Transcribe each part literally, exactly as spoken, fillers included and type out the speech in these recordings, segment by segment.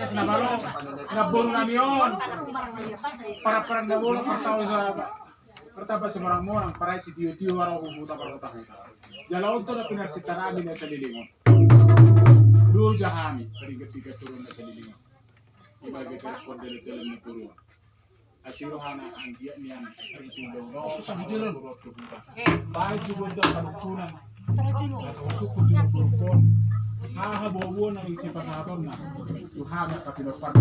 Na malo, na boru nami on. Paraparan na bolon, martamba sa, martamba sa monang-monang, parai sitio-tio, aro huta parhuta-huta. Jala on do na pinarsinta nami na saleleng on. Loja hami, paringgat-ringgat turun na saleleng on. Ibagi karakon dalam-dalam na boru on. Asi rohana anggiat nian. Baik juga untuk panungkunan. Suku di Tuhan. Aha bobo na isi pasahatonna. Tuhan yang tapi lepas.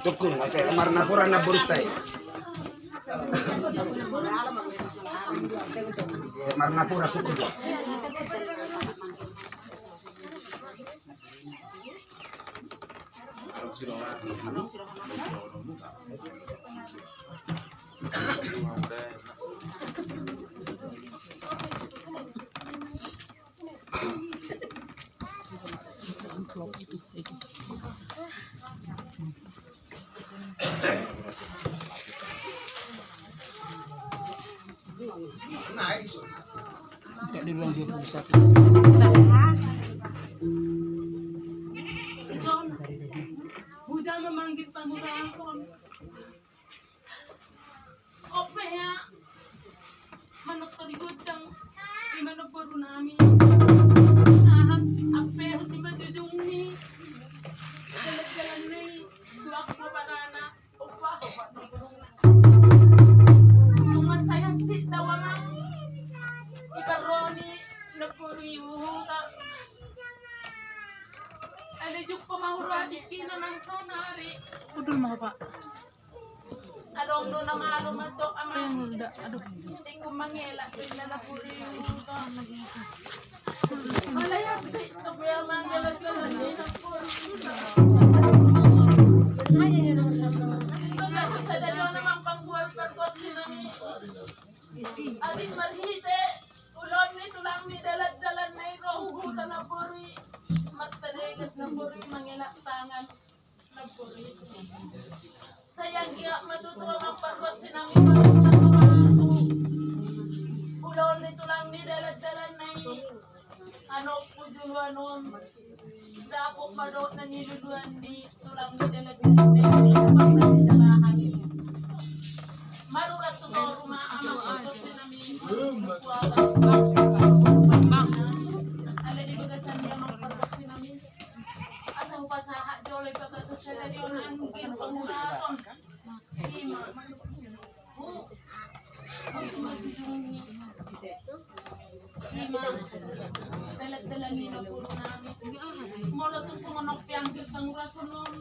Tukun, ate, marnapura na burtai. Marnapura suku. Di ruang dua puluh satu. Ison, hujan memanggil tamu rason. Ope ya, manuk tadi godang, ima na boru nami. Aha, ape husi majujung ni, jalan-jalan ni, tuak babarana, opa, opa, ni burung. Untung masaya si dawa mang, ibaroni, na boru yo. Jadi jumpa mahuru adik kina nang sana ari. Udul mah, Pak. Adong do na malo mato ama. Aduh. Tinggu mangelak do ina na puri. Alai api tu ya mangelak jalan ni na puri. Bagas sadari ona mampanggual pargonsi nami. Atik marhite ulaon ni tulang ni dalan-dalan na i ro huta na puri. Marta deges na puri mangelak tangan. Sayang giak ma tutu amang pargonsi nami, parusta so manasu. Ulaon ni tulang ni dalan-dalan na i. Anompu julu anom. Dapot ma dohot na niluluan ni tulang ni dalan-dalan na i. Sumpah na nidalahan i. Marurat tu toru ma amang pargonsi nami. Alai di bagasan ni amang pargonsi nami. Asa hupasahat jolo i bagasan sadari on anggir pangurason. Ima. Ima. Dalan-dalan ni na puru nami. Molo tung songon on pe anggir pangurason on.